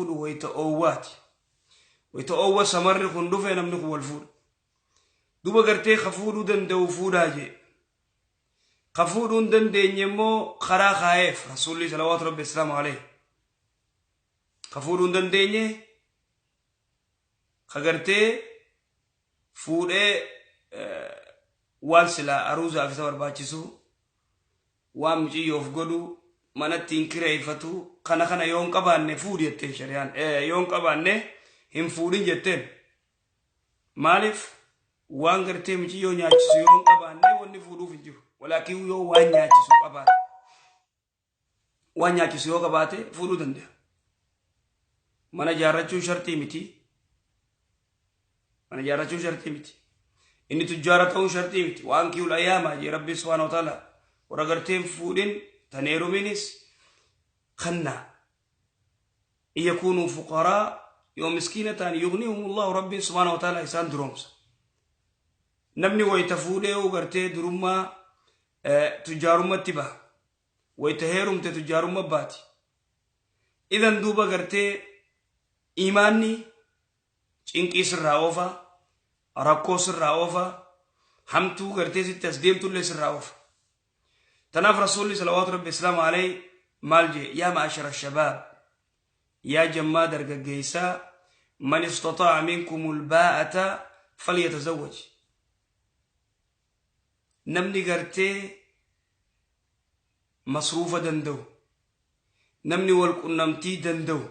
fuudhu wayta oowwaati. Wayta oowwa samarri kun dhufe namni kun wal fuudha. Duba gartee ka fuudhuu danda'u fuudhaa jee. Ka fuudhuu hin dandeenye immoo karaa kaayeef Rasuulli salawaatu rabbi islaamu alayhi. Ka fuudhuu hin dandeenye ka gartee fuudhee waan silaa aruuzaaf isa barbaachisu waan miciyyoof godhu mana ittiin kireeffatu kana kana yoo hin qabaanne fuudhi jetteen shari'aan yoo hin qabaanne hin fuudhin jetteen. Maaliif waan gartee miciyyoo nyaachisu yoo hin qabaanne wanni fuudhuuf hin jiru. Walaakin yoo waan nyaachisu qabaate waan nyaachisu yoo qabaate fuudhuu danda'a. Mana ijaarrachuun shartii miti. Mana ijaarrachuun shartii miti. Inni tujjaara ta'uun shartii miti. Waan kiyul ayyaamaa jee Rabbi subhaanahu wa ta'ala warra gartee hin fuudhin tan heeruminis kannaa. In yakuunuu fuqaraa yoo miskiina ta'an yughnihumullahu Rabbiin subhaanahu wa ta'ala isaan duroomsa. Namni wayita fuudhee yoo gartee durummaa tujjaarummatti baha. Wayita heerumte tujjaarumma baati. Idan duuba gartee imaanni cinqii sirraa oofa, rakkoo sirraa oofa, hamtuu gartee sitti as deemtullee sirraa oofa. Tanaaf Rasuulli salawaatu rabbi islaamu alayhi maal jee yaa ma'ashara shabaab yaa jammaa dargaggeessaa man istataa'a minkumul baa'ata falyatazawwaj. Namni gartee masruufa danda'u namni wal qunnamtii danda'u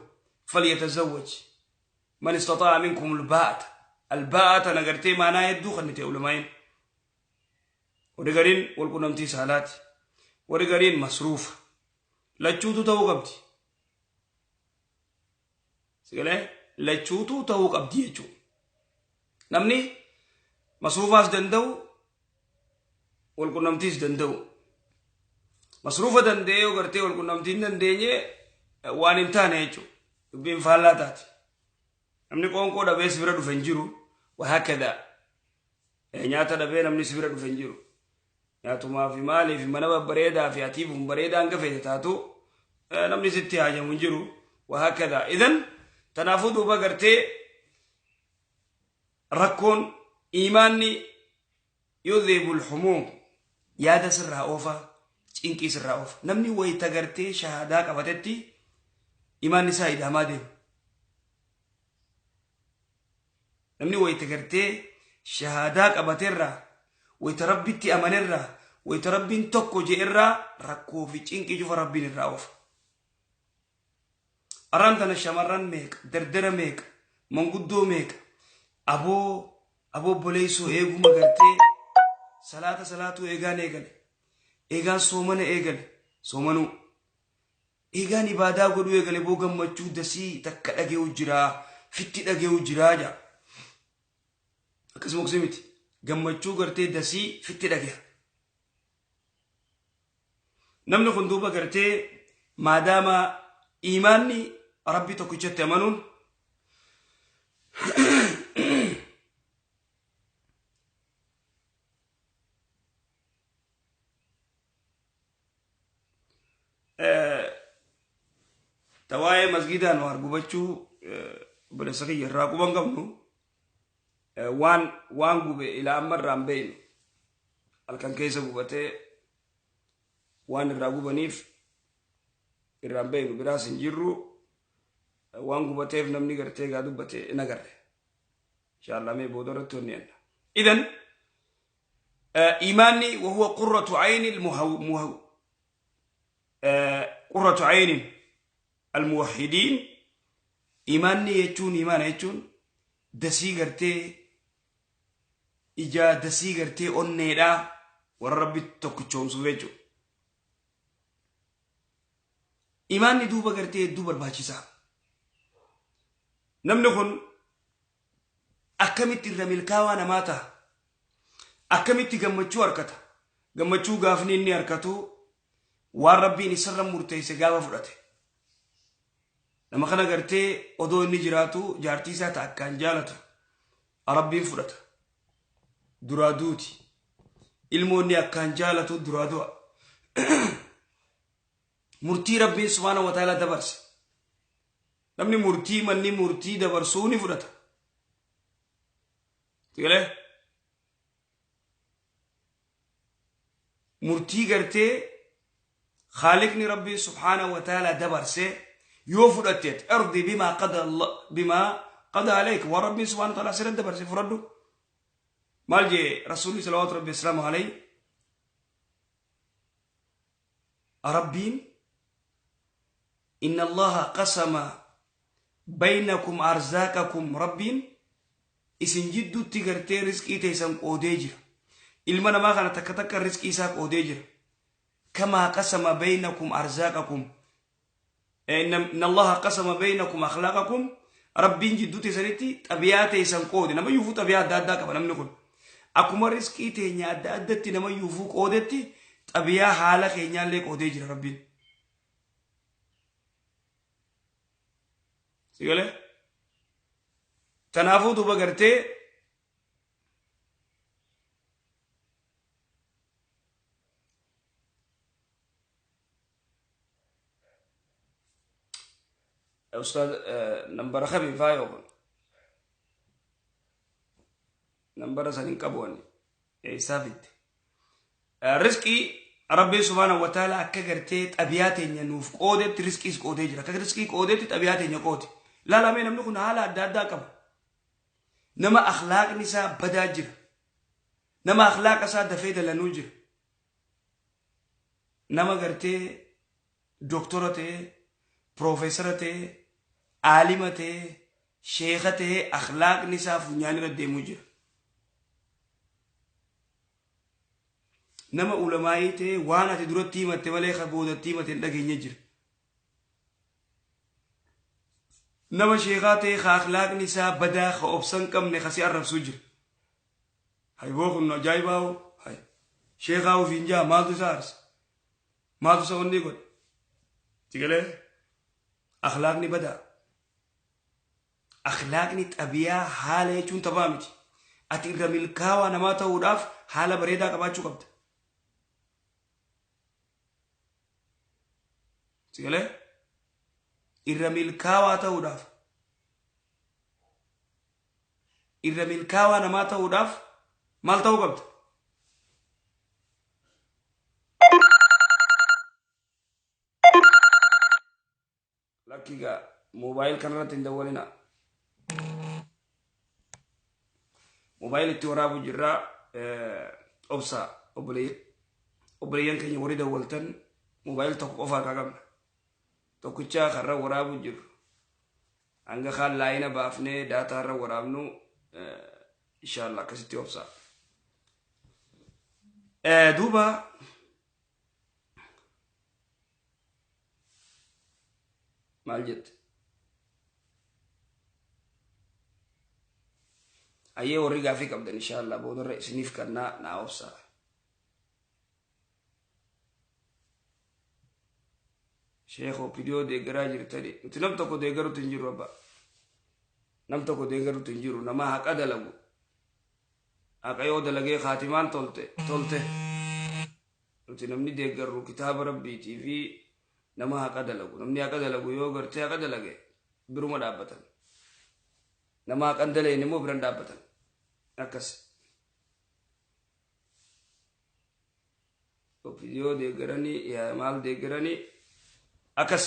falyatazawwaj man istataa'a minkumul baa'ata. Albaa'ata na gartee maanaa hedduu kan ta'e ulamaa'in. Warri gariin wal qunnamtii saalaati. Warri gariin masruufa. Lachuutu ta'uu qabdi. Sigalee lachuutu ta'uu qabdi jechuudha. Namni masruufaas danda'u wal qunnamtiis danda'u. Masruufa danda'ee yoo gartee wal qunnamtii hin dandeenye waan hin taane jechuudha. Dubbiin faallaa taati. Namni qoonqoo dhabee si bira dhufe hin jiru. Wahaakadha. Nyaata dhabee namni si bira dhufe hin jiru. Nyaatumaa fi maalii fi mana babbareedaa fi atiif bareedaa hanga feete taatu namni sitti haajamu hin jiru. Wahaakadha. Idan tanaafuu duuba gartee rakkoon iimaanni yudhibul humuum yaada sirraa oofa cinqii sirraa oofa. Namni wayita gartee shahaadaa qabatetti iimaanni isaa idaamaa deema. Namni wayita gartee shahaadaa qabaterraa wayita rabbitti amanerraa wayita rabbiin tokko je'erraa rakkoo fi cinqii cufa rabbiin irraa oofa. Arraan tana shamarran meeqa dardara meeqa manguddoo meeqa aboo aboo obboleessoo eeguma gartee salaata salaatuu eegaan eegale eegaan soomana eegale soomanuu eegaan ibaadaa godhuu eegale boo gammachuu dasii takka dhage'u jiraa fitti dhage'u jiraa jaa. Akkasuma oksii miti gammachuu gartee dasii fitti dhage'a. Namni kun duuba gartee maadaama iimaanni rabbi tokkichatti amanuun ta waa'ee masgiida Anwaar gubachuu obboleessa kiyya irraa quban qabnu waan waan gube ilaa amma irraa hin beeknu halkan keessa gubatee waan irraa gubaniif irraa hin beeknu biraas hin jirru waan gubateef namni gartee gaa dubbate hin agarre inshallah mee booda irratti wanni jenna idan iimaanni wahuwa qurratu ayni qurratu aynin almuwahhidiin iimaanni jechuun iimaana jechuun dasii gartee ijaa dasii gartee onneedhaa warra rabbi tokkichoomsuuf jechuudha. Imaanni duuba gartee hedduu barbaachisaa. Namni kun akkamitti irra milkaawaa namaa ta'a? Akkamitti gammachuu harkata? Gammachuu gaafni inni harkatu waan rabbiin isarra murteesse gaafa fudhate. Nama kana gartee odoo inni jiraatu jaartii isaa ta'a akkaan jaalatu rabbiin fudhata. Duraa duuti. Ilmoonni akkaan jaalatu duraa du'a. Murtii rabbiin subhaanahu wa ta'ala dabarse. Namni murtii manni murtii dabarsuu ni fudhata. Sigalee? Murtii gartee Khaliqni Rabbi subhaanahu wa ta'ala dabarsee yoo fudhatteet irdi bimaa qada Allah bimaa qada alayka waan Rabbiin subhaanahu wa ta'ala sirra dabarse fudhadhu. Maal jee Rasuulli salawaatu Rabbi islaamu alayhi Rabbiin inna Allaha qasama baynakum arzaaqakum Rabbiin isin jidduutti gartee rizqii teessan qoodee jira. Ilma namaa kana takka takka rizqii isaa qoodee jira. Kamaa qasama baynakum arzaaqakum inna Allaha qasama baynakum akhlaaqakum Rabbiin jidduu teessanitti xabiyaa teessan qoode. Nama yuufuu xabiyaa adda addaa qaba namni kun. Akkuma rizqii teenya adda addatti nama yuufuu qoodetti xabiyaa haala keenyaallee qoodee jira Rabbiin. Si galee? Kanaafuu duuba gartee Ustaaz nambara kami faayoo kun? Nambara san hin qabu ani. Eessaa fidde? Rizqii Rabbiin subhaanahu wa ta'ala akka gartee xabiyaa teenya nuuf qoodetti rizqiis qoodee jira. Akka rizqii qoodetti xabiyaa teenya qoode. Laalamee namni kun haala adda addaa qaba. Nama akhlaaqni isaa badaa jira. Nama akhlaaqa isaa dafee dalanuu jira. Nama gartee doktora ta'ee, piroofeesara ta'ee, aalima ta'ee, sheeka ta'ee akhlaaqni isaa funyaan irra deemuu jira. Nama ulamaa'ii ta'ee waan ati duratti himatte malee ka boodatti himatte hin dhageenye jira. Nama sheekaa ta'ee ka akhlaaqni isaa badaa ka obsa hin qabne ka si arrabsuu jira. Hay boo kun ajaa'ibaa hoo. Hay sheekaa ofiin jaa maaltu isa aarsa? Maaltu isa onnii godhe? Sigalee akhlaaqni badaa. Akhlaaqni xabiyaa haala jechuun taphaa miti. Ati irra milkaawaa namaa ta'uudhaaf haala bareedaa qabaachuu qabda. Sigalee irra milkaawaa ta'uudhaaf irra milkaawaa namaa ta'uudhaaf maal ta'uu qabda? Lakki gaa moobaayil kanarratti hin dawwalina. Moobaayil itti waraabu jirra obsa obboleeyyan keenya warri dawwaltan moobaayil tokko qofa harkaa qabna. Tokkicha karra waraabu jiru. Hanga kaan laayina baafnee daataa irra waraabnu inshallah akkasitti obsa. Duuba maal jette? Ayyee warri gaafii qabdan inshallah boodarra isiniif kannaa naa obsaa. Sheekh Opidiyoo deeggaraa jirtani. Nuti nam tokko deeggarutti hin jiru abba. Nam tokko deeggarutti hin jiru. Nama haqa dalagu. Haqa yoo dalagee kaatimaan tolte tolte. Nuti namni deeggarru kitaaba rabbiitii fi nama haqa dalagu. Namni haqa dalagu yoo gartee haqa dalage biruma dhaabbatan. Nama haqa hin dalayne immoo biran dhaabbatan. Akkas. Opidiyoo deeggaranii maal deeggaranii akkas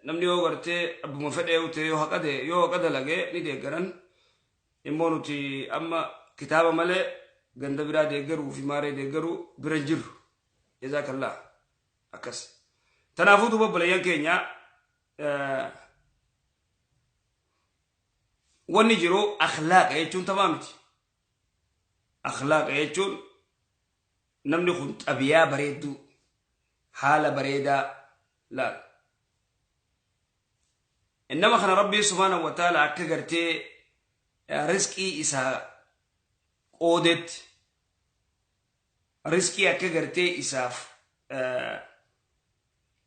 namni yoo gartee abbuma fedhee ta'e yoo haqa yoo haqa dalage ni deeggaran. Immoo nuti amma kitaaba malee ganda biraa deeggaruu fi maaree deeggaruu bira hin jirru. Jazaakallaa akkas. Tanaafuu duuba obboleeyyan keenya wanni jiru akhlaaqa jechuun taphaa miti. Akhlaaqa jechuun namni kun xabiyaa bareedduu haala bareedaa laal. Nama kana Rabbiin subhaanahu wa ta'ala akka gartee rizqii isaa qoodetti rizqii akka gartee isaaf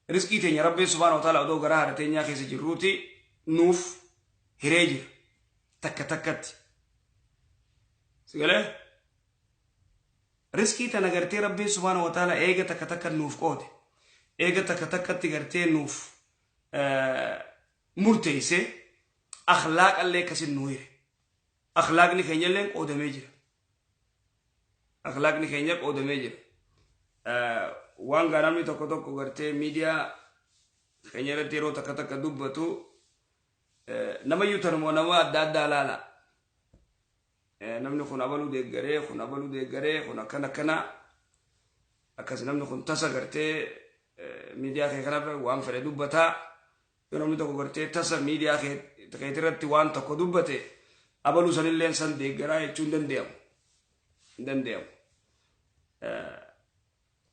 rizqii teenya Rabbiin subhaanahu wa ta'ala odoo garaa haadha teenyaa keessa jirruuti nuuf hiree jira takka takkatti. Sigalee? Rizqii tana gartee Rabbiin subhaanahu wa ta'ala eega takka takka nuuf qoode. Eega takka takkatti gartee nuuf Murteessee akhlaaqallee akkasin nuu hire. Akhlaaqni keenyallee qoodamee jira. Akhlaaqni keenya qoodamee jira. Waan gaa namni tokko tokko gartee miidiyaa keenya irratti yeroo takka takka dubbatu, namayyuu tanuma nama adda addaa laala. Namni kun abaluu deeggaree, kun abaluu deeggaree, kun akkana akkana, akkas namni kun tasa gartee miidiyaa kee kanarra waan fedhe dubbataa. Yoo namni tokko gartee tasa miidiyaa keetirratti waan tokko dubbate, abaluu sanillee san deeggaraa jechuun hin danda'amu. Hin danda'amu.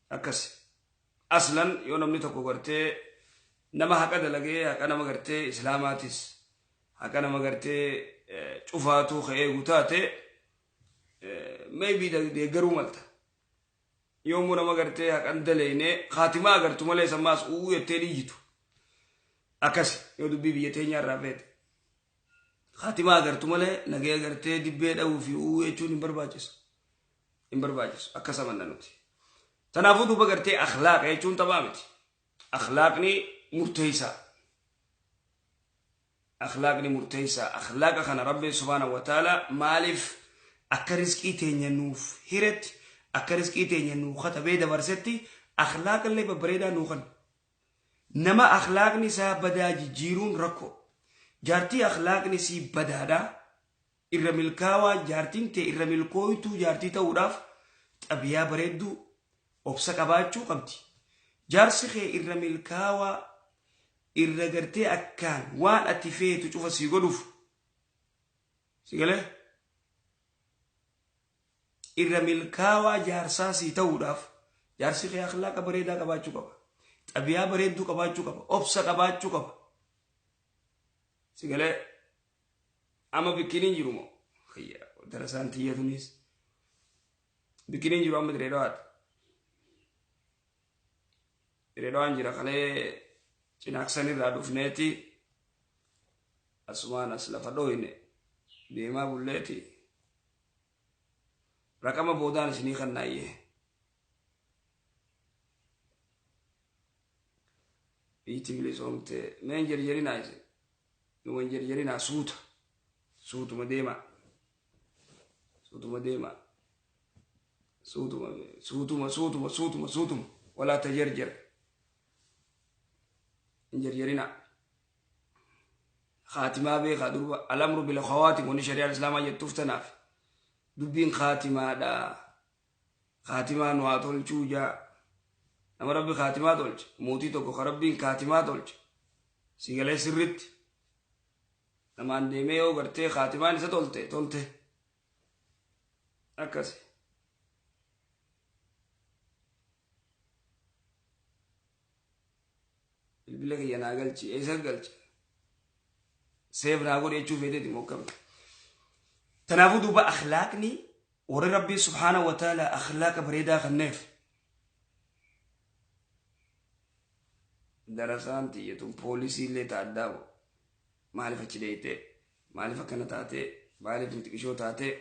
Akkas. Aslan yoo namni tokko gartee nama haqa dalagee, haqa nama gartee islaamaatis, haqa nama gartee cufaatuu ka eegu taate, maybe deeggaruu malta. Yoomuu nama gartee haqan daleeyne kaatimaa agartu malee sammaas uu jettee dhiyyitu. Akkas yoo dubbii biyya teenyaa irraa feete. Kaatimaa agartu malee nagaya gartee dibbee dha'uu fi uu jechuun hin barbaachisu. Hin barbaachisu. Akkas amanna nuti. Tanaafuu duuba gartee akhlaaqa jechuun taphaa miti. Akhlaaqni murteessaa. Akhlaaqni murteessaa. Akhlaaqa kana Rabbiin subhaanahu wa ta'ala maaliif akka rizqii teenya nuuf hiretti, akka rizqii teenya nuu katabee dabarsetti, akhlaaqa illee babbareedaa nuu kenna. Nama akhlaaqni isaa badaa jijjiiruun rakkoo. Jaartii akhlaaqni isii badaadhaa irra milkaawaa, jaartiin ta'e irra milkooytuu jaartii ta'uudhaaf xabiyaa bareedduu, obsa qabaachuu qabdi. Jaarsi kee irra milkaawaa, irra gartee akkaan waan ati feetu cufa sii godhuuf, si galee, irra milkaawaa jaarsaa sii ta'uudhaaf jaarsi kee akhlaaqa bareedaa qabaachuu qaba. Xabiyaa bareedduu qabaachuu qaba. Obsa qabaachuu qaba. Si galee, amma bikkiniin jiru moo? Darasaan tiyyatunis. Bikkiniin jiru amma diree dhawaati. Diree dhawaan jira. Kalee cinaaqsan irraa dhufneeti asumaan as lafa dhooyne deemaa bulleeti. Raqama boodaan isinii kannaayyee. Biitti bilisoomte mee hin jerjerinaa isin. Numa hin jerjerinaa, suuta. Suutuma deemaa. Suutuma deemaa. Suutuma, suutuma, suutuma, suutuma, suutuma. Walaa tajarjar. Hin jerjerinaa. Khaatimaa beekaa durba. Al-amru bil khawaatim, wanni shari'aan islaamaa jettuuf tanaaf. Dubbiin khaatimaadha. Khaatimaa nu haa tolchuu jaa. Nama Rabbi khaatimaa tolche. Mootii tokko ka Rabbiin khaatimaa tolche. Si galee, sirritti. Namaan deemee yoo gartee khaatimaan isa tolte tolte. Akkasi. Bilbila kiyya naa galchi. Eessa galchi? Save naa godhe jechuu feeteeti moo akkami? Kanaafuu duuba akhlaaqni warri Rabbiin subhaanahu wa ta'ala akhlaaqa bareedaa kenneef. Darasaan tiyyatun poolisii illee taaddaa maaliif achi dheeytee, maaliif akkana taatee, maaliif xiqishoo taatee,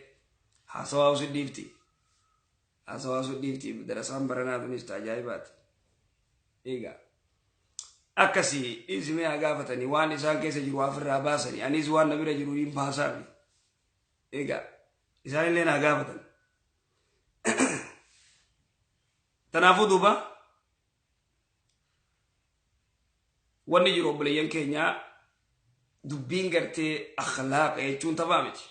haasawaa usi dhiifti. Haasawaa usi dhiifti. Darasaan baranaa tunis ajaa'ibaati. Egaa akkasii dhiisimee haa gaafatanii, waan isaan keessa jiru ofirraa baasanii, anis waan na bira jiru hin baasaafi. Egaa isaanillee naa gaafatan. Kanaafuu duuba wanni jiru, obboleeyyan keenyaa, dubbiin gartee akhlaaqa jechuun taphaa miti.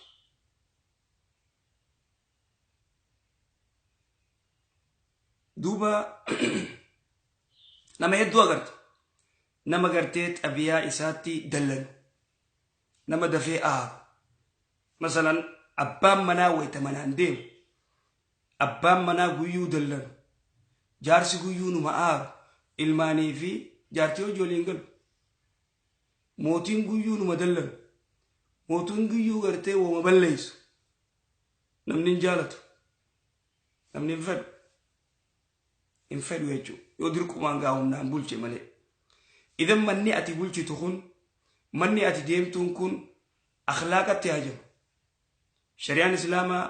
Duuba nama hedduu agarta. Nama gartee xabiyaa isaatti dallanu. Nama dafee aaru. Masalan abbaan manaa wayita manaan deemu. Abbaan manaa guyyuu dallanu. Jaarsi guyyuu numa aaru. Ilmaanii fi jaartii hojii waliin galu. Mootiin guyyuu numa dallanu. Mootiin guyyuu gartee wooma balleessu. Namni hin jaalatu. Namni hin fedhu. Hin fedhu jechuudha. Yoo dirqumaan gaa humnaan bulche malee. Idan manni ati bulchitu kun, manni ati deemtuun kun akhlaaqatti hajamu. Shari'aan Islaamaa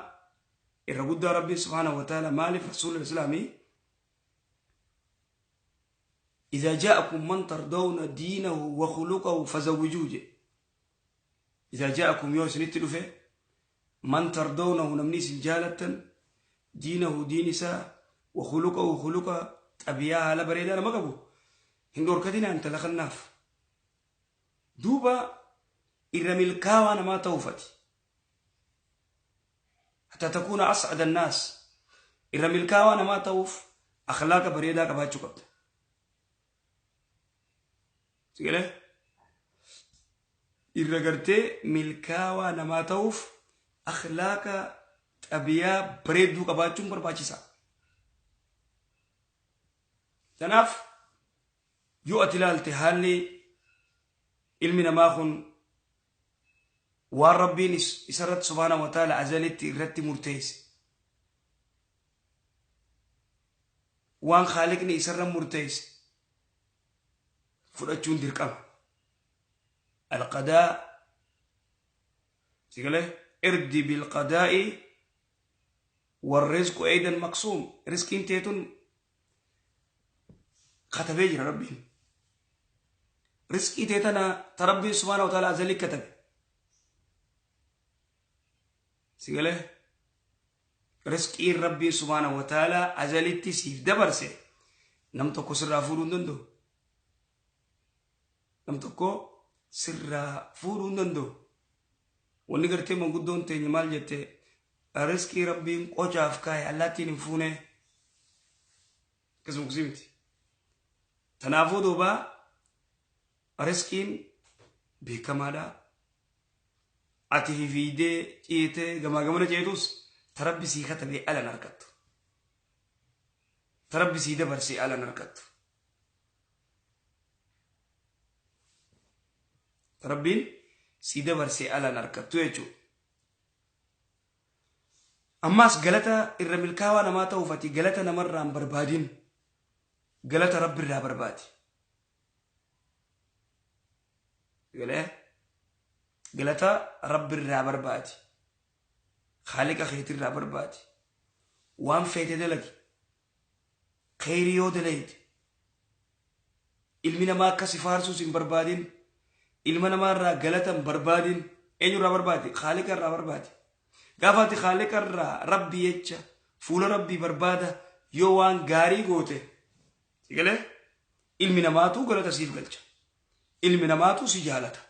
irra guddaa Rabbiin subhaanahu wa ta'ala maaliif rasuula Islaamii إذا جاءكم من ترضون دينه وخلقه فزوجوه. إذا جاءكم يوسف نتلفه من ترضونه نمنيس جالة دينه دينسا وخلقه خلقه أبياها لبريدانا ما قبو هندور كدنا أنت لخناف دوبا إرمي الكاوانا ما توفتي حتى تكون أسعد الناس. إرمي الكاوانا ما توف أخلاق بريدا كباتشو قبل سيقله إرقرتي ملكاوا نما توف أخلاق أبيا بريدو كباتشو برباتشيسا. تناف يو أتلال تهالي علمي نماخن والربين إسرت سبحانه وتعالى عزلت إرت مرتيس وان خالقني إسر مرتيس فرأتشون دركم القضاء سيقوله اردي بالقضاء والرزق أيضا مقسوم. رزق انتيتون كتبه ربي رزق انتيتنا تربي سبحانه وتعالى عزلت كتب سيقوله رزق ربي سبحانه وتعالى عزلت سيف دبرسه نمتو كسر فورون دندو نمتوكو سر فورون دندو ونقرتي من قدون تيني مال جتي رزقي ربي قوجا أفكاي الله تيني فونه كسم كسيمتي تنافو دوبا رزقين بكمالا أتي في دي تيتي غما غما جيتوس تربي سيخة بي ألا نركت تربي سيدة برسي ألا نركت ربين سيدة برسي ألا نركتو يجو. أماس غلطة الرملكاوة نما توفتي غلطة نمر بربادين غلطة رب الرا بربادي غلطة رب الرا بربادي خالق خيت الرا بربادي وان فيت دلك خيريو دليت ilmi namaa akka si faarsuus hin barbaadin, ilma namaarraa galata hin barbaadin. Eenyurraa barbaadi? Khaaliqa irraa barbaadi. Gaafa ati khaaliqa irraa rabbi jecha fuula rabbii barbaada yoo waan gaarii goote si galee ilmi namaatu galata siif galcha. Ilmi namaatu si jaalata.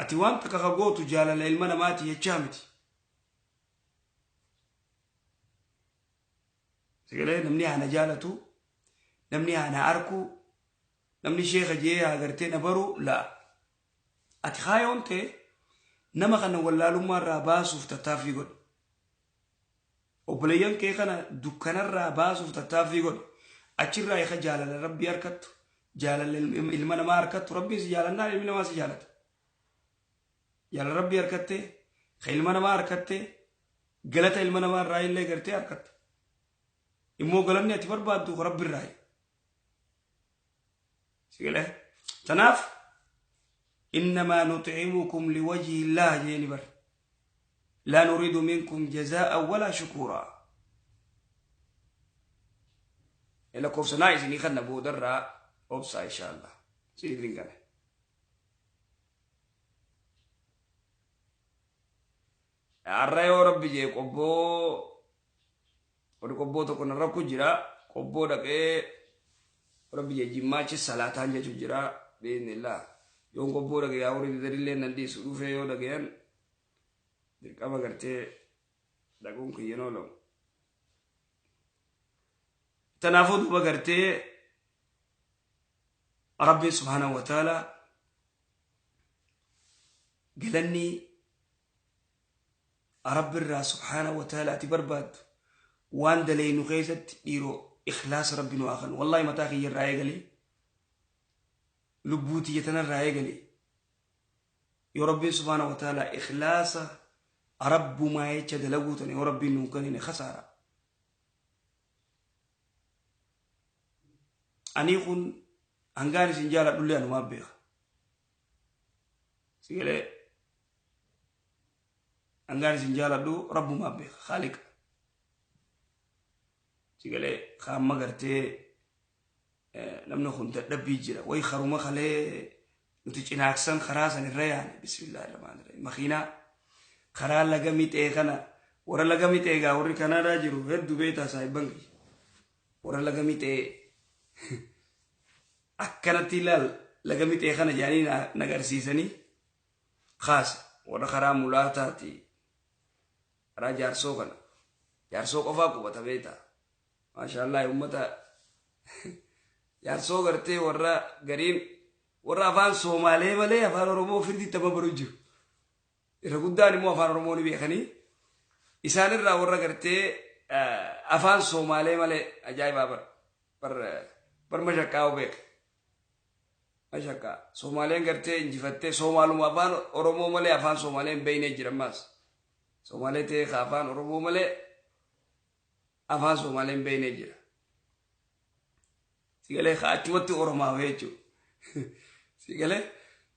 Ati waan takka ka gootu jaalala ilma namaati jechaa miti. Si galee namni haana jaalatu, namni haana arku, namni sheekha jee agartee na baru laa. Ati kaayoon ta'e nama kana wallaalummaa irraa baasuuf tattaaffii godhe. Obboleeyyan kee kana dukkanarraa baasuuf tattaaffii godhe. Achirraa eega jaalala rabbii harkattu, jaalala ilma namaa harkattu, rabbiin si jaalannaa ilmi namaa si jaalata. Jaalala rabbii harkattee, ka ilma namaa harkattee, galata ilma namaa irraa illee gartee harkatta. Immoo galanni ati barbaaddu rabbi irraa. تناف إنما نطعمكم لوجه الله جيني بر لا نريد منكم جزاء ولا شكورا إلا كوف سنايز إني خدنا بودرة أوبسا إن شاء الله سيدي برنقانة الرأي ربي جي قبو ورقبو تكون الرب كجرا قبو دك ربي يجي ماتش صلاة هنجا جرا بإذن الله يوم قبورك يا ورد دليل ندي سلوفه يو دعيان دركابا كرتة دعوم كيانو لهم تنافض بكرتة ربي سبحانه وتعالى قلني رب الرا سبحانه وتعالى تبرباد وان دليل نخيزت ديرو إخلاص ربي نواخن والله ما تاخي الرأي قلي لبوتي يتنا الرأي قلي يا ربي سبحانه وتعالى إخلاص رب ما يتشد لغوتني يا ربي نوكني خسارة أني خون هنغاني سنجالة دولي أنا ما بيخ سيقلي هنغاني سنجالة دو رب ما بيخ خالق سيقلي خام مغرتي Namni kun dadhabbii jira. Wayi haruma kalee nuti cinaaksan karaa san irra yaane. Bismillaahi rahmaani rahiim. Makiinaa karaa laga mixee kana warra laga mixee gaa warri Kanaadaa jiru hedduu beektaa saahibban kiyya. Warra laga mixee akkanatti ilaal laga mixee kana jedhanii na agarsiisanii kaasa warra karaa mulaataati karaa jaarsoo kana jaarsoo qofaa qubata beektaa. Maashaallah ummata jaarsoo gartee warra gariin warra afaan Soomaalee malee afaan Oromoo firdi tapha baru jiru. Irra guddaan immoo afaan Oromoo ni beekanii isaanirraa warra gartee afaan Soomaalee malee ajaa'ibaa bar bar bar mashaqqaa beeka. Mashaqqaa Soomaaleen gartee injifattee Soomaaluma afaan Oromoo malee afaan Soomaalee hin beeknee jira ammaas. Soomaalee ta'ee ka afaan Oromoo malee afaan Soomaalee hin beeknee jira. Sigalee ka achumatti Oromaaf jechuudha. Sigalee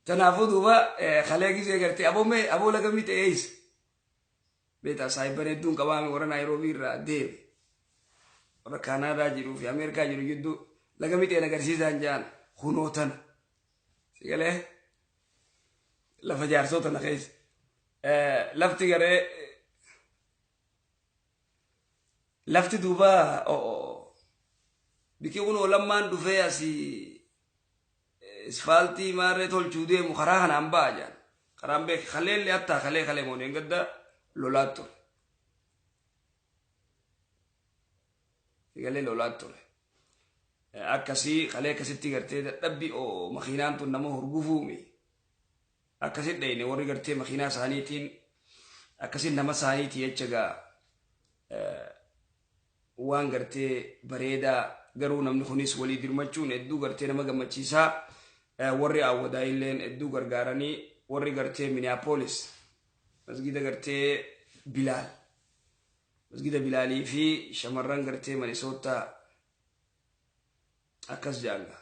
kanaafuu duuba kalee gisee gartee aboo mee aboo laga mixee eessa? Beektaa saahibban hedduun qabaame warra Naayiroobii irraa deeme. Warra Kaanaadaa jiruu fi Ameerikaa jiru jidduu laga mixeen agarsiisaan jaan kunoo tana. Sigalee lafa jaarsoo tana keessa. Lafti garee lafti duuba bikki kun olammaan dhufee asii isfaaltii maarree tolchuu deemu karaa kanaan ba'a jaan. Karaan beek kaleellee hattaa kalee kalee mooneen gadda lolaa ture. Sigalee lolaa ture. Akkasii kalee akkasitti gartee dadhabbi makiinaan tun nama hurgufuumi. Akkasitti dhayne warri gartee makiinaa isaaniitiin akkasitti nama isaaniitii jecha gaa waan gartee bareedaa garuu namni kunis walii dirmachuun hedduu gartee nama gammachiisaa warri awwadaa illeen hedduu gargaaranii warri gartee Minneapolis masgida gartee Bilaal masgida Bilaalii fi shamarran gartee Minnesota akkas jaanga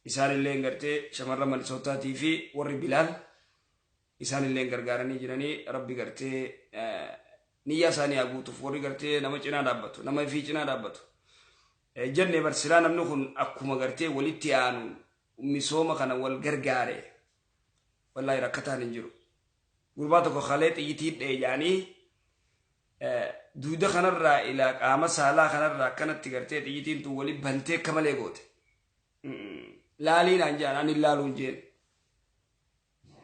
isaan illeen gartee shamarran Minnesotaatii fi warri Bilaal isaan illeen gargaaranii jiranii rabbi gartee niyyaa isaanii haa guutuuf warri gartee nama cinaa dhaabbatu nama ifii cinaa dhaabbatu. Jenne barsilaa namni kun akkuma gartee walitti aanu misooma kana wal gargaare wallaahi rakkataan hin jiru. Gurbaa tokko kalee xiyyitii dheejaanii duuda kanarraa ilaa qaama saalaa kanarraa akkanatti gartee xiyyitiin tun wali bantee akka malee goote. Laaliin aan jaan ani laaluun jeen.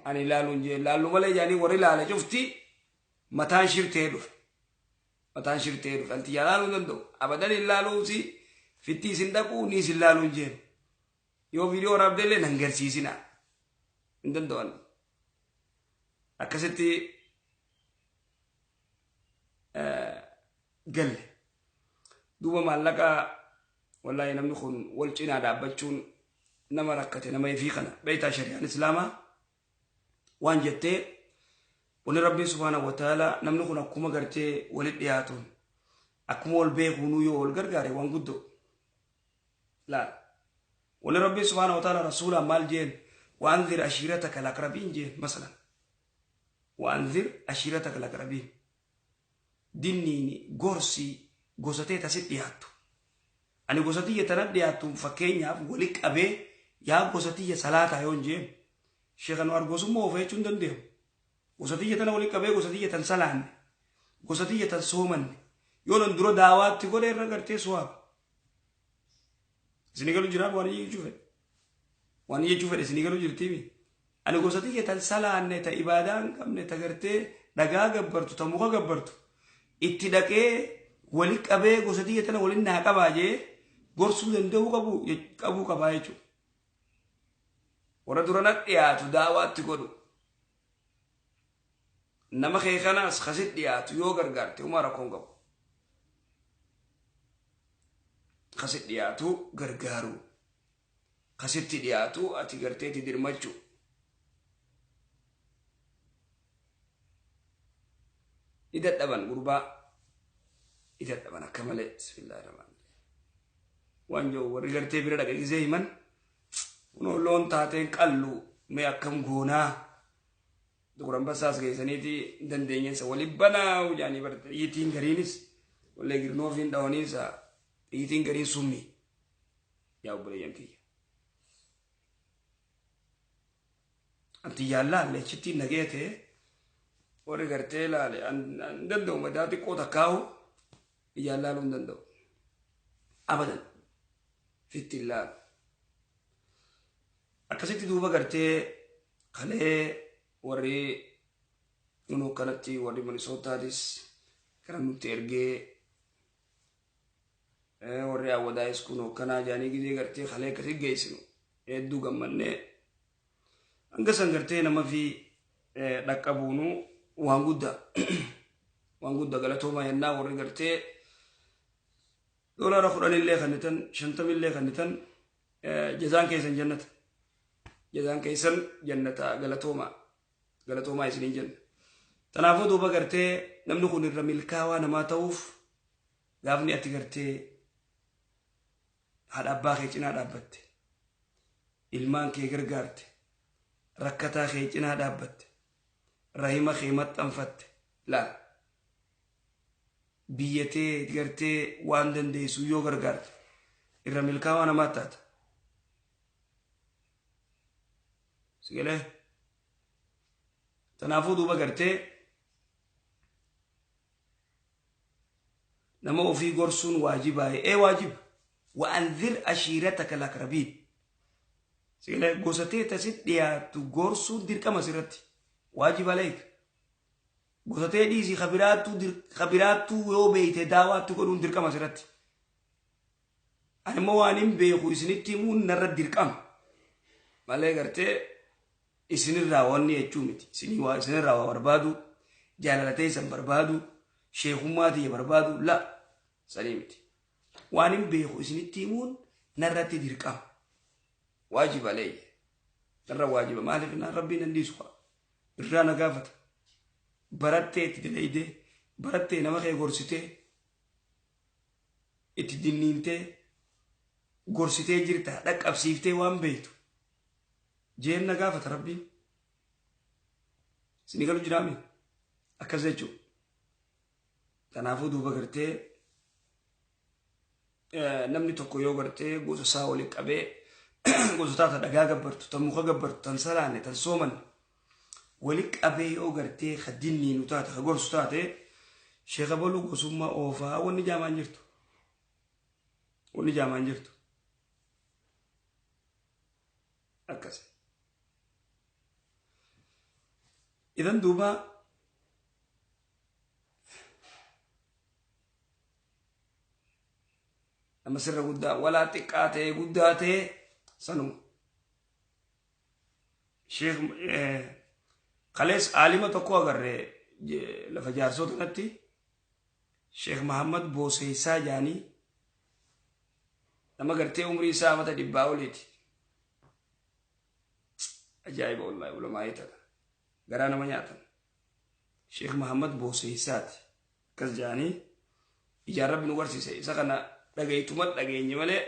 Ani laaluun jeen laallu malee jaanii warri laale cufti mataan shirtee dhufe. Mataan shirtee dhufe anti yaa laaluu danda'u. Abadan hin laaluusi fitti isin dhaquu ni isin laaluun jeen. Yoo viidiyoo waraabdee illee nan garsiisina. Hin danda'an. Akkasitti galle. Duuba maallaqa wallaahi namni kun wal cinaa dhaabbachuun nama rakkate nama ifii kana beektaa shari'aan islaamaa waan jettee wani rabbiin subhaanahu wa ta'ala namni kun akkuma gartee walit dhiyaatuun akkuma wal beekuunuu yoo wal gargaare waan guddoo laal wani rabbiin subhaanahu wa ta'ala rasuulaan maal jeen waanzir ashiirataka laqrabiin jeen masalan waanzir ashiirataka laqrabiin dinniini gorsii gosatee tasit dhiyaattu ani gosatiyya tana dhiyaattu fakkeenyaaf wali qabee yaa gosatiyya salaataa yoon jeen Sheekh Anwaar gosummaa of jechuun danda'amu. Gosatiyya tana wali qabee gosatiyya tan salaanne gosatiyya tan soomanne yoo nan dura daawaatti godhe irra gartee suwaaba. Isinii galu jiraa waan jechuu fedhe. Waan jechuu fedhe isinii galu jirtiimi. Ani gosatiyya tan salaanne ta ibaadaa hin qabne ta gartee dhagaa gabbartu ta muka gabbartu itti dhaqee wali qabee gosatiyya tana waliin naa qabaa jee gorsuu danda'uu qabu qabuu qabaa jechuudha. Warra dura na dhiyaatu daawaatti godhu. Nama kee kanaas kasit dhiyaatu yoo gargaarte umaa rakkoon qabu. Kasit dhiyaatu gargaaru. Kasitti dhiyaatu ati garteetti dirmachuu. Ni dadhaban gurbaa. Ni dadhaban akka malee. Bismillaahi rahmaani. Waan jiru warri gartee bira dhaqe gisee himan. Kunoo loon taateen qallu mee akkam goonaa. Xuqur Ambassaas geessaniiti dandeenyensa wali banaa jaanii barte xiyyitiin gariinis wallee girnoofiin dhawaniinsa xiyyitiin gariin summi. Yaa obboleeyyan kiyya. Anti yaallaalle achitti nagee ta'e warri gartee laale an danda'u madaa xiqqoo takkaahu ijaan laaluu hin danda'u. Abadan fitti hin laalu. Akkasitti duuba gartee kalee warri nunu kanatti warri Minisootaadis gara nutti ergee warri Awwadaayis kun hokkanaa jaanii gizee gartee kalee akkasii geessinu hedduu gammannee hanga san gartee nama fi dhaqqabuunu waan guddaa waan guddaa galatoomaa yennaa warri gartee $10 kannitan 50 kannitan jazaan keessan jannata jazaan keessan jannata galatoomaa galatoomaa isiniin jenna. Kanaafuu duuba gartee namni kun irra milkaawaa namaa ta'uuf gaafni ati gartee haadha abbaa kee cinaa dhaabbatte ilmaan kee gargaarte rakkataa kee cinaa dhaabbatte rahima kee maxxanfatte laal biyyatee gartee waan dandeessu yoo gargaarte irra milkaawaa namaa taata. Sigalee kanaafuu duuba gartee nama ofii gorsuun waajibaa ee waajiba wa'anzir ashiirataka laqrabiin sigalee gosatee tasit dhiyaattu gorsuun dirqama sirratti waajiba leek gosatee dhiisii kabiraattuu yoo beeyte daawaatti godhuun dirqama sirratti. Ani immoo waan hin beeku isinitti himuun narra dirqama malee gartee isinirraa wanni jechuu miti isinirraa waa barbaadu jaalalatee isan barbaadu sheekummaa tiyya barbaadu la sanii miti waan hin beeku isinitti himuun narratti dirqama waajiba leeyye narra waajiba maaliif naan rabbiin nan dhiisu irraa na gaafata barattee itti dalaydee barattee nama kee gorsitee itti dinniintee gorsitee jirta dhaqqabsiiftee waan beektu jeen na gaafata rabbiin isinii galu jiraami akkas jechuudha. Kanaafuu duuba gartee namni tokko yoo gartee gosa isaa waliin qabee gosotaa ta dhagaa gabbartu tan muka gabbartu tan salaanne tan soomanne waliin qabee yoo gartee ka dinniinu taate ka gorsu taate sheeka baluu gosummaa oofaa wanni jaamaan jirtu wanni jaamaan jirtu akkas. Idan duuba nama sirra guddaa walaa xiqqaa ta'e guddaa ta'e sanuma. Sheekh kalees aalima tokko agarre lafa jaarsoo kanatti Sheekh Mahammad Booseessaa jaanii nama gartee umrii isaa amata 100 oliiti. Ajaa'iba wallaahi ulamaa'ii tana garaa nama nyaatan. Sheekh Mahammad Booseessaati akkas jaanii ijaan rabbi nu barsiise isa kana dhagaytuma dhageenye malee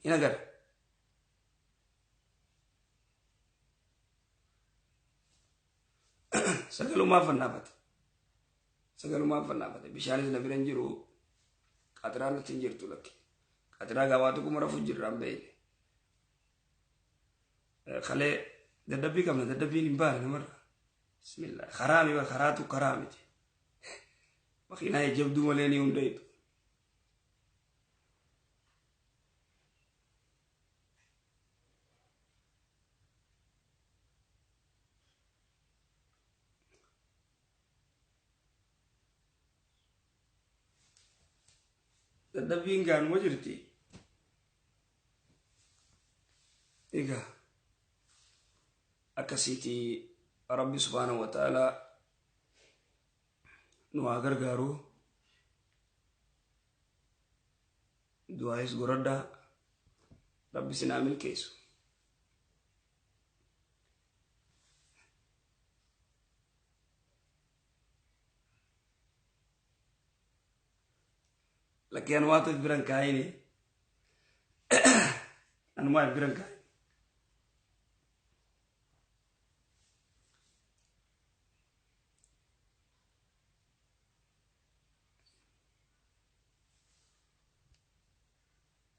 hin agarre. Sagalumaaf fannaafate. Sagalumaaf fannaafate. Bishaanis na bira hin jiru. Qaxiraan natti hin jirtu lakki. Qaxiraa gabaatu kuma rafu jirra hin beekne. Kalee dadhabbii qabna dadhabbiin hin baane namarra. Bismillah. Karaa mi karaatu karaa miti. Makiinaa jabduu malee ni hunda'itu. Dadhabbiin gaanuma jirti. Egaa akkasiiti Rabbi subhaanahu wa ta'ala nu haa gargaaru. Du'aayis godhadhaa. Rabbi sinaa milkeessu. Lakkii anumaatu if biran kaayini. Anumaa if biran kaayin.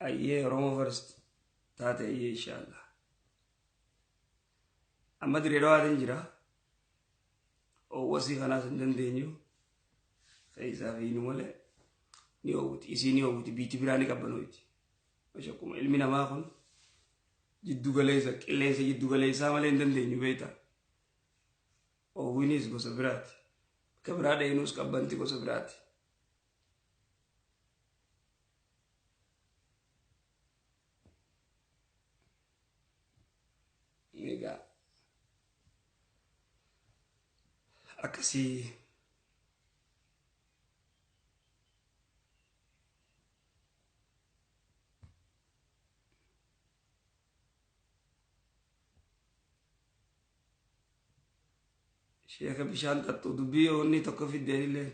Ayyee Oromoo first taate ayyee inshaallah. Amma diree dhawaatiin jira. Oowwasii kanaas hin dandeenyu. Keessaa fi nu malee ni oowwiti. Isii ni oowwiti. Biitti biraa ni qabbanooti. Akkuma ilmi namaa kun jiddu galeessa qilleensa jiddu galeessaa malee hin dandeenyu beektaa. Oowwinis gosa biraati. Bakka biraa dheenuus qabbanti gosa biraati. Egaa akkasii sheeka bishaan xaxxu dubbii wanni tokko fiddeenillee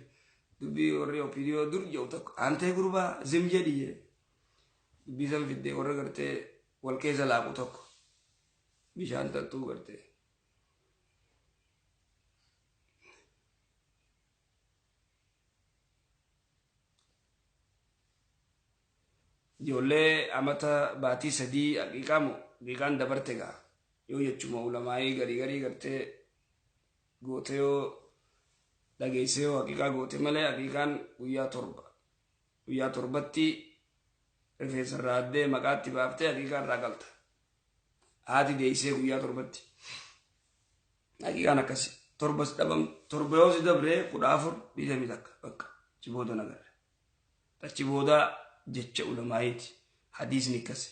dubbii warri opidiyoo dur jedhu tokko aantee gurbaa zim jedhi jee dubbii san fiddee warra gartee wal keessa laaqu tokko bishaan xaxxuu gartee. Ijoollee amata baatii 3 haqiiqaamu haqiiqaan dabarte gaa yoo jechuma ulamaayii garii garii gartee goote yoo dhageessee yoo haqiiqaa goote malee haqiiqaan guyyaa 7 guyyaa 7tti rifeensa irraa addee maqaatti baaftee haqiiqaa irraa galta. Haati deessee guyyaa 7tti haqiiqaan akkasi 7 dhabam 7 yoo si dabree 14 21 bakka achi booda nagarre achi booda jecha ulamaayiiti hadiisni akkasi.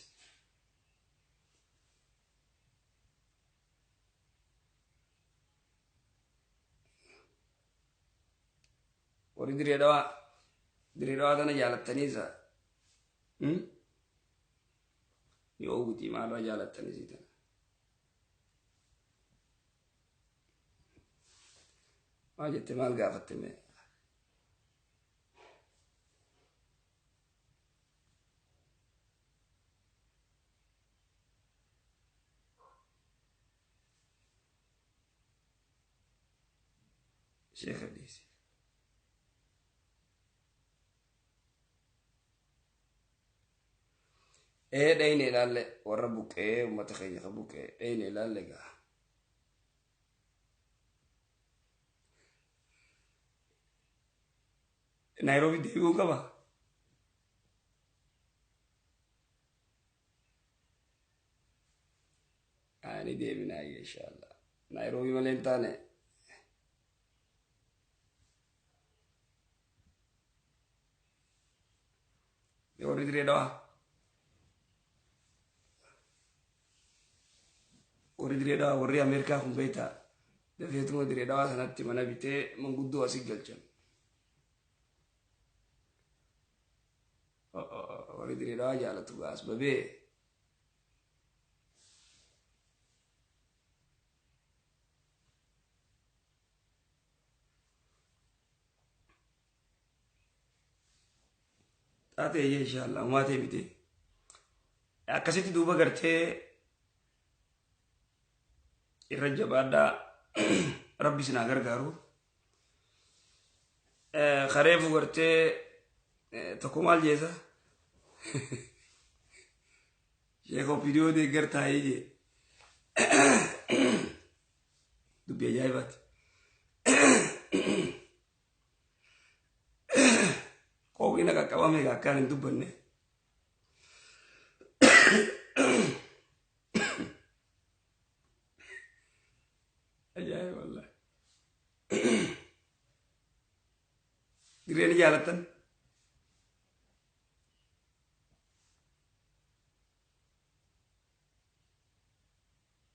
Warri diree dhawaa tana jaalattaniisa ni oowwiti maalirraa jaalattaniisi tana. Maal jette maal gaafatte mee? Sheekha dhiisi. Ee dhayne ilaalle warra buqqee uummata keenya ka buqqee dhayne ilaalle gaa. Naayiroobii deebi'uu qaba. Ani deebinaa inshaallah. Naayiroobii malee hin taane. Warri diree dhawaa. Warri diree dhawaa warri Ameerikaa kun beektaa dafeetuma diree dhawaa sanatti mana bitee manguddoo asii galchan. Warri diree dhawaa jaalatu gaas babee. Taatee inshaallah umaatee bitee. Akkasitti duuba gartee irra jabaadhaa rabbi isin haa gargaaru. Kareefu gartee tokko maal jeesa? Sheekh Opidiyoo deeggar taa'ee jee. Dubbii ajaa'ibaati. Qooqina qaqqabame akkaan hin dubbanne. Ajaa'iba wallahi. Dirree ni jaalattan?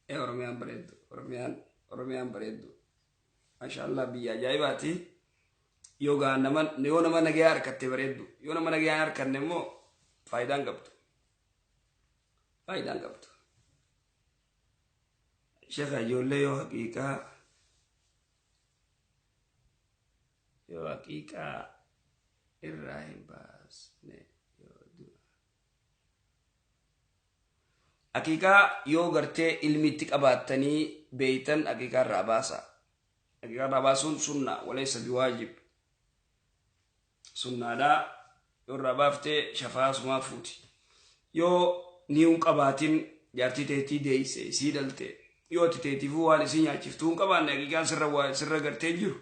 Ee Oromiyaan bareeddu. Oromiyaan bareeddu. Maashaallah biyya ajaa'ibaati. Yoo gaa nama yoo nama nagayaa harkatte bareeddu. Yoo nama nagayaa hin harkanne immoo faayidaan qabdu. Faayidaan qabdu. Sheekha ijoollee yoo haqiiqaa irraa hin baasne yoo du'a. Haqiiqaa yoo gartee ilmi itti qabaattanii beeytan haqiiqaa irraa baasa. Haqiiqaa irraa baasuun sunna walaysa biwaajib. Sunnaadhaa yoo irraa baaftee shafaa sumaa fuuti. Yoo ni hin qabaatin jaartii teetii deeyse isii dhalte yoo ati teetiifuu waan isii nyaachiftuu hin qabaanne haqiiqaan sirra waa sirra gartee jiru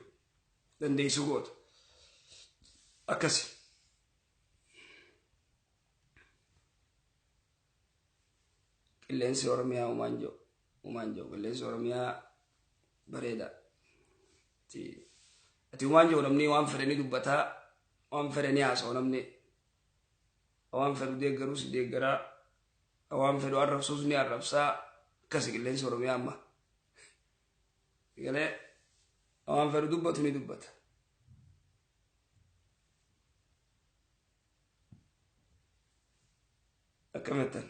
dandeessu goota. Akkasi. Qilleensi Oromiyaa uumaan jiru uumaan jiru qilleensi Oromiyaa bareeda. Ati uumaan jiru namni waan fedhe ni dubbataa, waan fedhe ni haasa'u, namni waan fedhu deeggaruus deeggaraa, waan fedhu arrabsuus ni arrabsaa. Akkasi qilleensi Oromiyaa amma. Galee waan fedhu dubbatu ni dubbata. Akkamittan?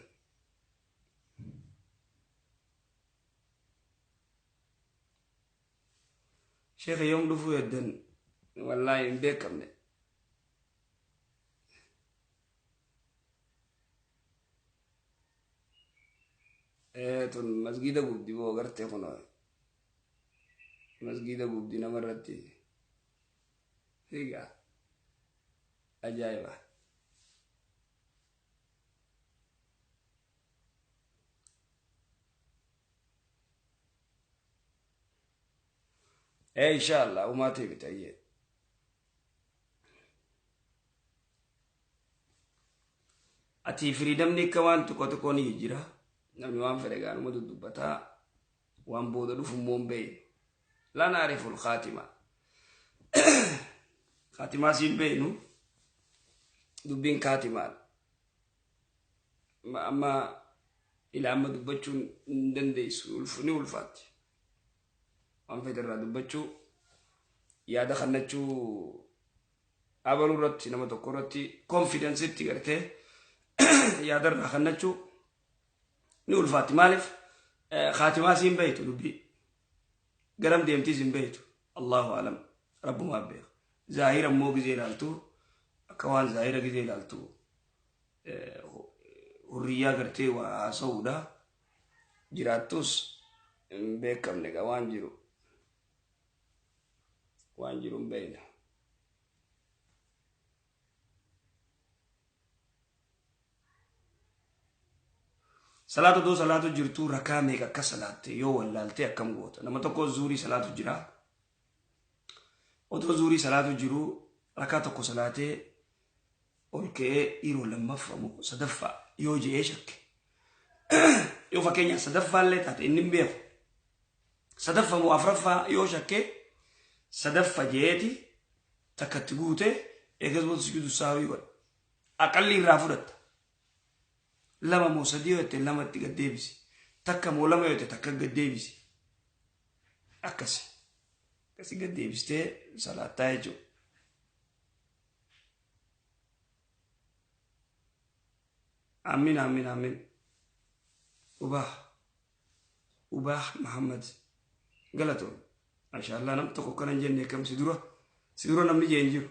Sheekha yoom dhufuu heddan? Wallaahi hin beekamne. Tun masgiida gubdi boo gartee kun masgiida gubdi namarratti. Egaa ajaa'iba. Inshallah umaatii miti ayyee. Ati freedomni akka waan tokko tokko ni jira. Namni waan fedhe gaanuma dudubbataa, waan booda dhufu immoo hin beeynu. لا نعرف الخاتمة. Khaatimaa siin beeynu, dubbiin kaatimaadha. Amma ila amma dubbachuun hin dandeessu, ni ulfaatti. Waan fedhe irraa dubbachuu, yaada kannachuu, abaluu irratti, nama tokko irratti confidenceitti gartee yaada irraa kannachuu ni ulfaatti. Maaliif? Khaatimaa siin beeytu, dubbii garam deemtiis hin beeytu. الله أعلم, rabbumaa beeka. Zaahira immoo gizee ilaaltu, akka waan zaahira gizee ilaaltu hurriyyaa gartee waa haasa'uudha jiraattus hin beekamne gaa, waan jiru waan jiru hin beekna. Salaata otoo salaatu jirtuu rakaa meeqa akka salaatte yoo wallaalte akkam goota? Nama tokko zuurii salaatu jira. Otoo zuurii salaatu jiru rakaa tokko salaatee ol ka'ee yeroo lammaffaa moo sadaffaa yoo je'ee shakke. Yoo fakkeenyaaf sadaffaallee taate inni hin beeku. Sadaffa moo afuraffaa yoo shakke, sadaffa je'eeti takkatti guute, eegas booda sujuudu saawii godha. Aqalli irraa fudhatta. Lama moo sadii yoo jette lama itti gad deebisi. Takka moo lama yoo jette takka gad deebisi. Akkasi. Akkasi gad deebistee salaattaa jechuudha. Amin, amin, amin. Ubah. Ubah Muhammad. Galatoon. Maashaallah, nam tokko akkana hin jenne akkam si dura. Si dura namni jee hin jiru.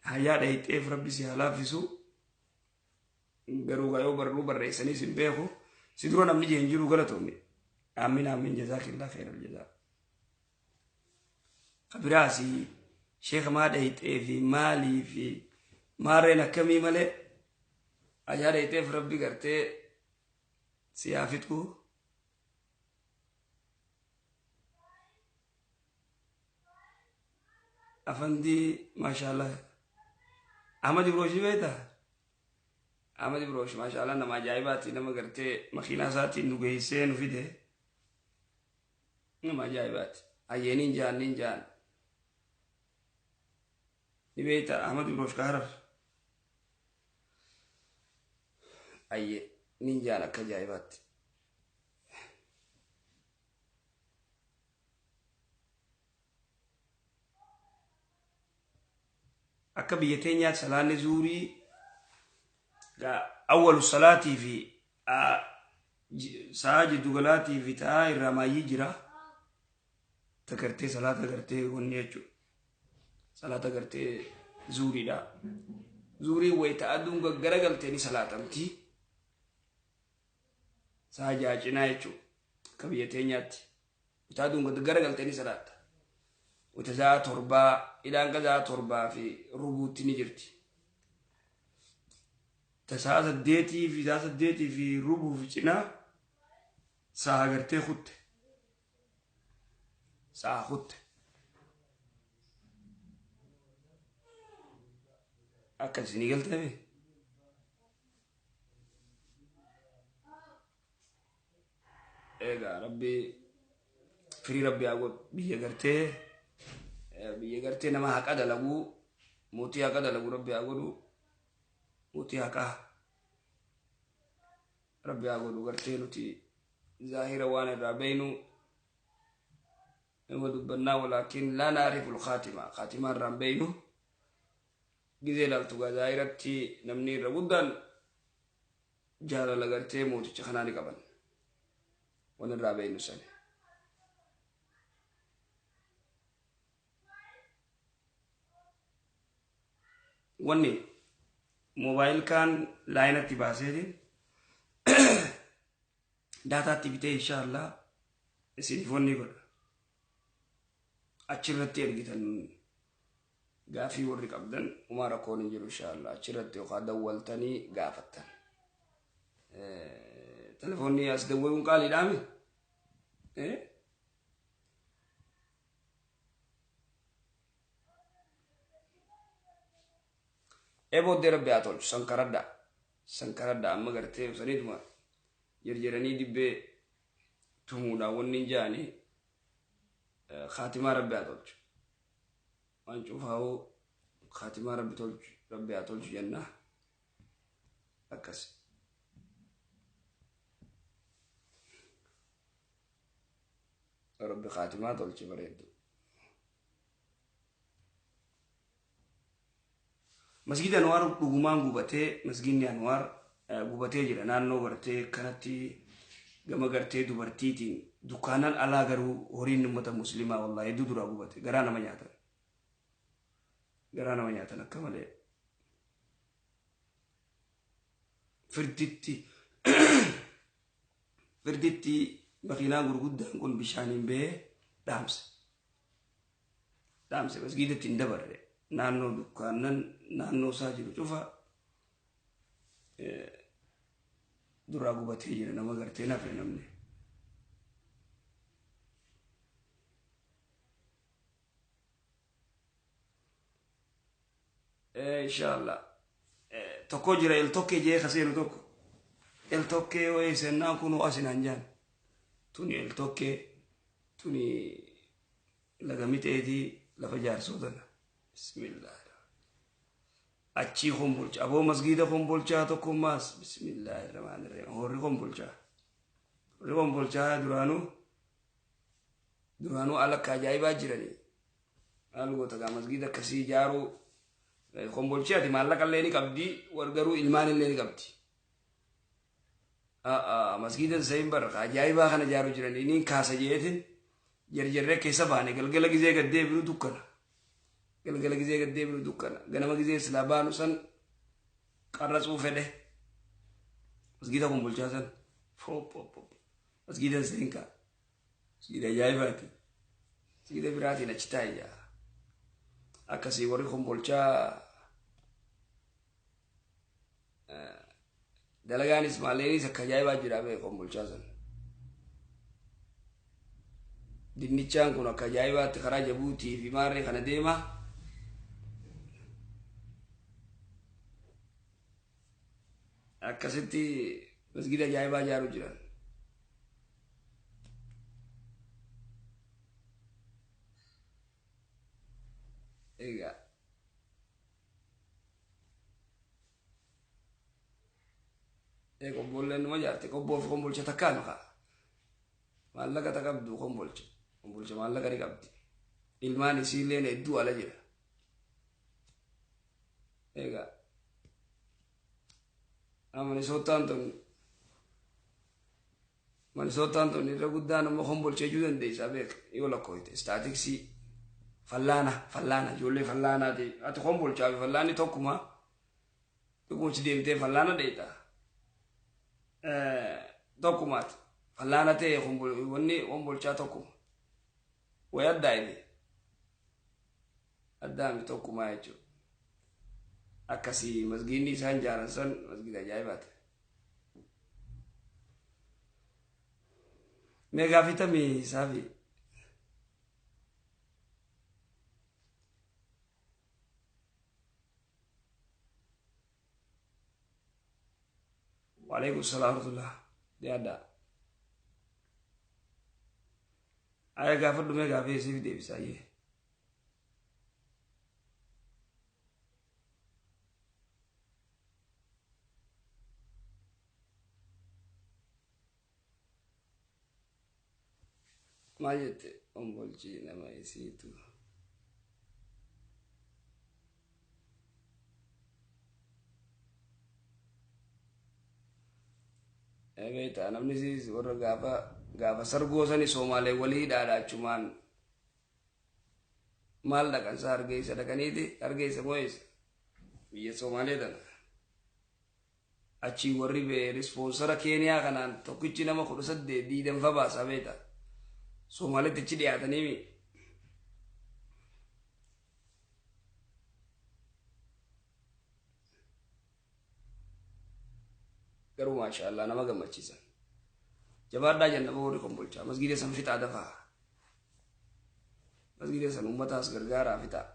Hayyaa dhayixeef rabbi si haa laaffisu. Garuu yoo barruu barreessaniis hin beeku. Si dura namni jee hin jiru, galatoomi. Amin, amin, جزاك الله خير الجزاء. Kabiraasi sheeka maa dhayixee fi maalii fi maarreen akkamii malee ayyaa dhayixeef rabbi gartee si haa fixu. Afandii maashaallah. Ahmad Ibrooshii beektaa? Ahmad Ibroosh maashaallah nama ajaa'ibaati, nama gartee makiinaa isaatiin nu geessee nu fide. Nama ajaa'ibaati. Ayyeeniin jaan niin jaan. Ni beektaa Ahmad Ibroosh ka Harar? Ayyee niin jaan akka ajaa'ibaatti. Akka biyya teenyaatti salaanni zuurii awwalu salaatii fi sa'a jiddugalaatii fi ta'aa irraa maayyii jira. Ta gartee salaata gartee wanni jechuudha. Salaata gartee zuuriidha. Zuurii wayita aduun gaggaragaltee ni salaatamti. Sa'a 6 cinaa jechuudha. Akka biyya teenyaatti. Wayita aduun gaggaragaltee ni salaatta. Wayita sa'a 7 ilaan 7:15 ni jirti. Sa'a 8 fi sa'a 8 fi rubuu fi cinaa sa'a gartee kutte. Sa'a kutte. Akka isinii galtee egaa Rabbi firii Rabbi haa godhu. Biyya gartee nama haqa dalaguu, mootii haqa dalagu Rabbi haa godhu, mootii haqaa Rabbi haa godhu. Gartee nuti zaahira waan irraa beeynu nama dubbannaa, walaakin laa naarifu lkhaatima, khaatimaa irraa hin beeynu. Gizee ilaaltu gaa zaahiratti namni irra guddaan jaalala gartee mooticha kanaa ni qaban, waan irraa beeynu sani. Wanni moobaayil kaan laayinatti baaseetiin daataatti bitee inshaallah isiniif wanni godha. Achirratti ergitan gaafii warri qabdan, umaa rakkoon hin jiru inshaallah, achirratti yookaan dawwaltanii gaafattan. Telefoonni as dawwaluun qaaliidhaami. Ee booddee Rabbi haa tolchu. Sankaradha. Sankaradha amma gartee saniituma jarjaranii dibbee tumuudhaan wanni hin jaanii kaatimaa Rabbi haa tolchu. Waan cufaa'uu kaatimaa Rabbi tolchu, Rabbi haa tolchu jenna. Akkas. Rabbi kaatimaa tolchi bareeddu. Masgida Anwaar dhugumaan gubatee, masgidni Anwaar gubatee jira naannoo gartee kanatti gama gartee dubartiitiin dukkaanan alaa, garuu horiin uummata muslimaa wallahi hedduu duraa gubate. Garaa nama nyaatan. Garaa nama nyaatan akka malee. Firditti makiinaan gurguddaan kun bishaaniin bahee dhaamse. Dhaamse, masgiidatti hin dabarre, naannoo dukkaanan naannoo isaa jiru cufa duraa gubatee jira, nama gartee nafe namni. Inshallah. Tokko jira el tokkee jee kaseenu tokko. El tokkee yoo eessannaan kunoo asinaan jaan. Tuni el tokkee, tuni laga mixeetii lafa jaarsoo tana. Bismillah. Achii kombolcha aboo masgiida kombolchaa tokkummaas bismillaahi rahmaani rahiim, horri kombolchaa. Horri kombolchaa duraanuu ala akka ajaa'ibaa jiranii. Maal goota gaa masgiida akkasii ijaaruu? Kombolchii ati maallaqa illee ni qabdi, war garuu ilmaan illee ni qabdi. Masgiida sayin bar ajaa'ibaa kana ijaaruu jiranii niin kaasa jeetin jarjarree keessa baane. Galgala gizee gad deebinu dukkana. Galgala gizee gad deebinu dukkana. Ganama gizee silaa baanu san qarratsuu fedhe. Masgiida kombolchaa san fop fop fop. Masgiida sayin kaa. Masgiida ajaa'ibaati. Masgiida biraatiin achi taa'e jaa. Akkasii warri kombolchaa dalagaanis maalleenis akka ajaa'ibaa jira bee kombolchaa san. Dinnichaan kun akka ajaa'ibaatti karaa Jabuutii fi maarree kana deema. Akkasitti masgiida ajaa'ibaa ijaaruu jiran. Egaa. Ee qobboolleen numa jaarte, qobboo fi kombolcha takkaanu kaa. Maallaqa ta qabdu kombolcha. Kombolcha maallaqa ni qabdi. Ilmaan isiilleen hedduu ala jira. Egaa. Minisootaan tun irra guddaan amma kombolcha jechuu dandeessaa beek yoo lakkoofte istaatiksii fallaana ijoollee fallaanaati. Ati kombolchaa fi fallaanni tokkuma, tokkumachi deemtee fallaana dheeta. Tokkumaati. Fallaana ta'e wanni kombolchaa tokkuma. Way addaa inni. Addaami tokkumaa jechuudha. Akkasii masgiidni isaan jaaran san masgiida ajaa'ibaati. Mee gaafitamii saafi. Waalaikum salaam warahmatullah. Dhiyaadhaa. Aya gaafadhu mee gaafii siif deebisaayyee. Maal jette ombolchii nama isiitu. Beektaa namni siis warra gaafa gaafa sargoo sani Soomaalee walii hidhaadha achumaan maal dhaqan isaa Hargeysa dhaqaniiti Hargeysa moo'eessa biyya Soomaalee tana. Achii warri rispoonsara Keeniyaa kanaan tokkichi nama 18 20 baasaa beekta. Soomaaleetti achi dhiyaatanii mi. Garuu maashaallah nama gammachiisan. Jabaadhaa jenna warri Kombolchaa masgiida san fixaa dafaa. Masgiida san uummataas gargaaraa fixaa.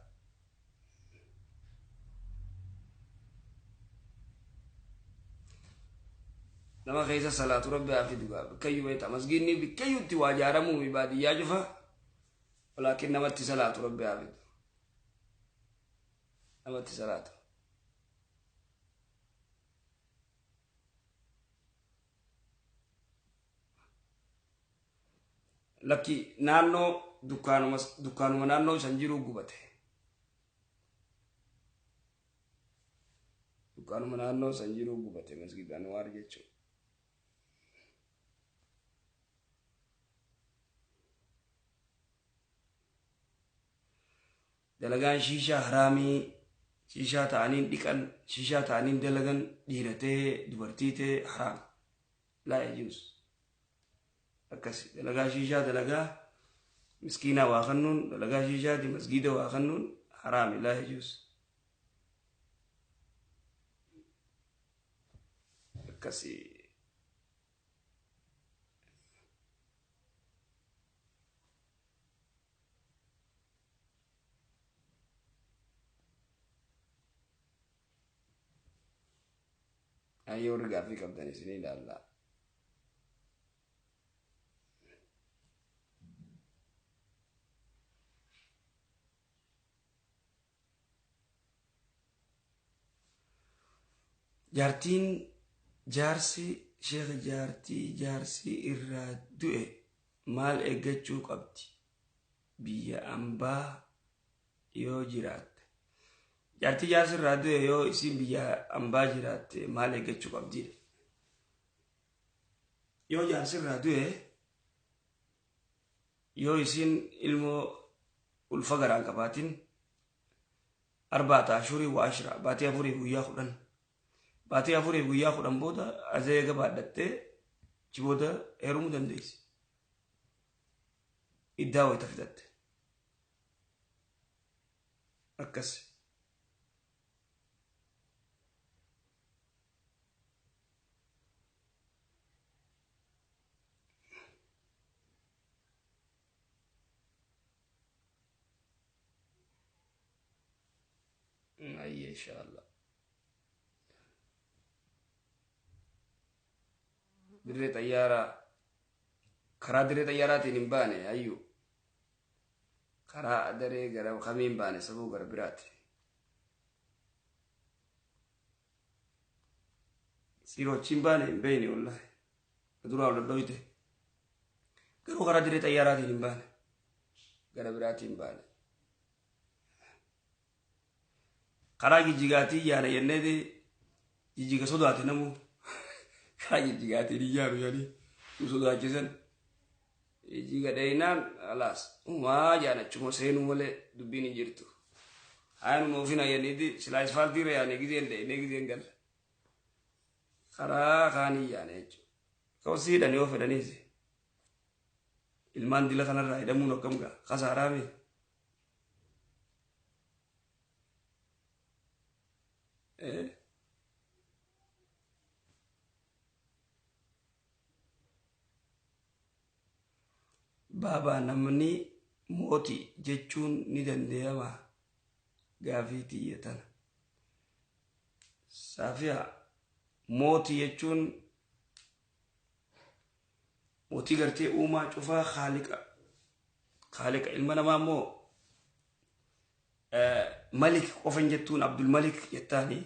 Nama keessa salaatu rabbi haa fidu gaa bikkayyuu beekta masgiidni bikkayyuutti waa ijaaramuu mi baadiyyaa cufa walaakin namatti salaatu rabbi haa fidu. Namatti salaatu. Lakki naannoo dukkaanuma dukkaanuma naannoo san jiru gubate. Dukkaanuma naannoo san jiru gubate masgiida Anwaar jechuudha. Dalagaan shiishaa haraamii shiishaa ta'aniin dhiqan shiishaa ta'aniin dalagan dhiira ta'ee dubartii ta'ee haraam. Laa yajuuz. Akkasi dalagaa shiishaa dalagaa miskiinaa waa kennuun dalagaa shiishaati masgiida waa kennuun haraami laa yajuuz. Akkasi. Ayyoo warri gaaffii qabdan isin ilaalla. Jaartiin jaarsi sheekh jaartii jaarsi irraa du'e maal eeggachuu qabdi biyya ambaa yoo jiraatte. Jaartii jaarsi irraa du'e yoo isiin biyya ambaa jiraatte maal eeggachuu qabdi? Yoo jaarsi irraa du'e yoo isiin ilmoo ulfa garaan qabaatin arbaata ashurii wa ashra baatii 4 guyyaa 10 baatii 4 guyyaa 10 booda azeega baadhattee achi booda heerumuu dandeessi. Iddaa wayita fixatte. Akkas. Ayyee inshaallah. Dirree xayyaaraa karaa dirree xayyaaraatiin hin baane ayyuu karaa adaree gara kamiin baane sabuu gara biraati. Siiroo achiin baane hin beeyne wallahi. Duraa ol dhodhoyte. Garuu karaa dirree xayyaaraatiin hin baane. Gara biraatiin baane. Karaa jijjigaatii yaana jenneeti jijjiga sodaate namuu karaa jijjigaatiin hin yaanu jedhanii nu sodaachisan. Jijjiga dheeyinaan alaas uumaa jaan achuma seenuu malee dubbiin hin jirtu. Haanuma ofin hayyaniiti silaa isfaaltii irra yaane gizeen dheeyinee gizeen galla. Karaa kaanii yaane jechuudha. Kawasii hidhan yoo fedhaniis ilmaan dila kanarraa hidhamuun akkam gaa kasaaraa mee. Baabaa namni mootii jechuun ni danda'ama gaafii tiyya tana. Saafiyaa, mootii jechuun mootii gartee uumaa cufaa, haaliqa haaliqa ilma namaa immoo malik qofan jettuun Abdul Malik jettaani.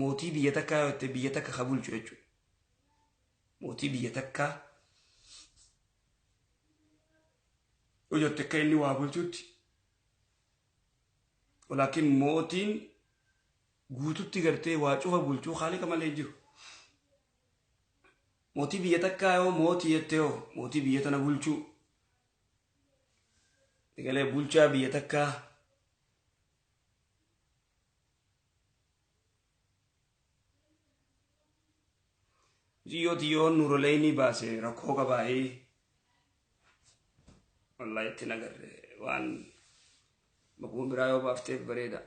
Mootii biyya takkaa yoo jette, biyya takka ka bulchu jechuudha. Mootii biyya takkaa yoo jette, akka inni waa bulchutti. Walaakin mootiin guututti gartee waa cufa bulchuu haaliqa malee hin jiru. Mootii biyya takkaa yoo mootii jettee, yoo mootii biyya tana bulchuu galee bulchaa biyya takkaa. Xiyyoo xiyyoon nuuraleynii baase rakkoo qabaayee wallahi itti nagarre. Waan maquma biraa yoo baafteef bareeda.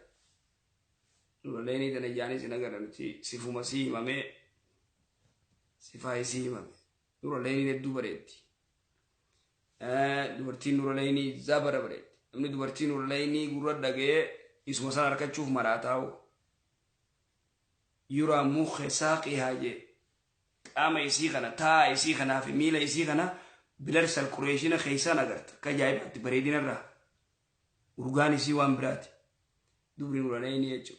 Nuuraleynii tana ijaanis hin agarre nuti, sifuma sii himamee, sifaa isii himame. Nuuraleyniin hedduu bareeddi. Dubartiin nuuraleynii zabara bareeddi. Namni dubartii nuuraleynii gurra dhaga'ee isuma sana harkachuuf maraataa'u. Yuraa muke saaqii haajee qaama isii kana, taa isii kanaa fi miila isii kana bilarsal qureeshina keessaan agarta. Akka ajaa'ibaatti bareedinarraa urgaan isii waan biraati. Dubri nuuraleynii jechuudha.